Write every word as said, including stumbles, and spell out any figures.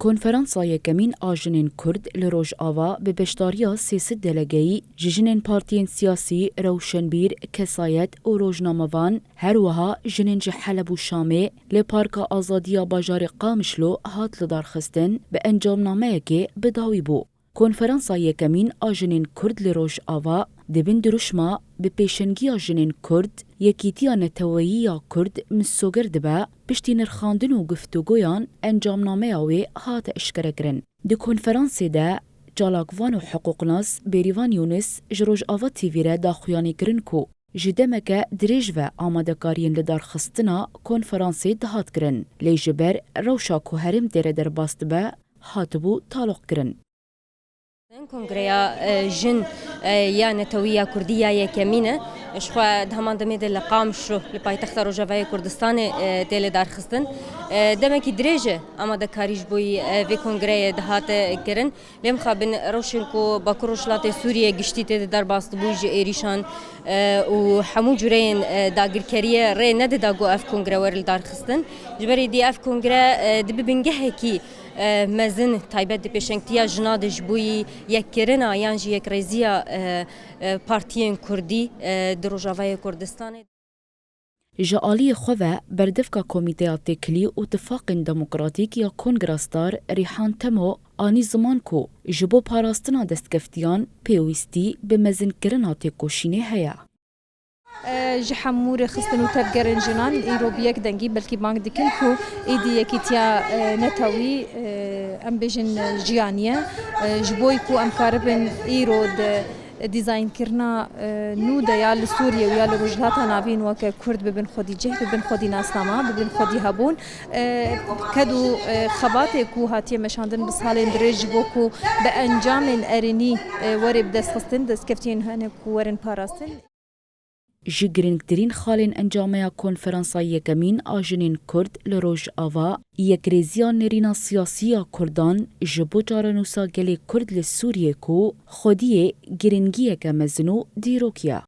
Konferansa yekemîn a jinên Kurd li Rojava bi beşdariya sê sed delegeyî ji jinên partiyên siyasî, rewşenbîr, kesayet û rojnamevan, her wiha jinên ji Heleb û Şamê li Parka Azadiya bajarê Qamişlo hat lidarxistin, bi encamnameyekê bi dawî bû. Konferansa yekemîn a jinên Kurd li Rojava di bin dirûşma bi pêşengiya jinên Kurd, Yekîtiya Neteweyî ya Kurd misoger dibe, piştî nirxandin û guftûgoyan encamnameya wê hate eşkerekirin. Di konferansê de çalakvan û hiqûqnas Bêrîvan Yûnis ji Rojava T V re daxuyanî kirin ku ji demeke dirêj ve amadekariyên lidarxistina konferansê dihat kirin, lê ji ber rewşa ku herêm tê re derbas dibe, hatibû taloqkirin. Kongreya, e, Jin, e, ya Netewî ya Kurdî ya yekemîn e. Ji xwe di heman demê de li Qamişlo, li paytexta Rojavayê Kurdistanê, e, tê lidarxistin. E, demekî dirêj e amadekarî ji bo yî, e, vê kongreyê dihate kirin. Lê mixabin rewşên ku Bakur Rojhilatê Sûriyê giştî tê de derbas dibû ji êrîşan, e, û hemû cureyên, e, dagirkeriyê rê nedida ku ev kongre were lidarxistin. Ji ber êdî ev kongre, e, dibe bingehekî e, mezin taybet di pêşengtiya jina de ji bo yî yekkirina yan jî yekrêziya, e, e, partiyên kurdî, e, di Rojavayê Kurdistanê. Ji aliyê xwe ve berdevka Komîteya Têkilî û Tifaqên Demokratîk ya Kongra Star Rîhan Temo anî ziman ku ji bo parastina destkeftiyan pêwîstî bi mezinkirina têkoşînê heye. Ji hemû rêxistin û tevgerên jinan îro bi yek dengî belkî bang dikin ku êdî yekîtiya, e, netewî, e, em bêjin, e, jiyaniye. E, ji bo ku em karibin îro di dîzaynkirina, e, nû de ya li Sûriye û ya li Rojhilata Navîn weke Kurd bibin xwedî cih, bibin xwedî nasnama, bibin xwedî hebûn. E, ked û, e, xebatê ku hatiye meşandin bi salên dirêj ji bo ku bi encamên erênî, e, were bi dest xistin, destkeftiyên hene ku werin parastin. Ji girîngtirîn xalên encameya Konferansa Yekemîn a Jinên Kurd li Rojava, yekrêziya nêrîna siyasî ya Kurdan ji bo çarenûsa gelê Kurd li Sûriyê ku xwediyê girîngiyeke mezin û dîrokî ye.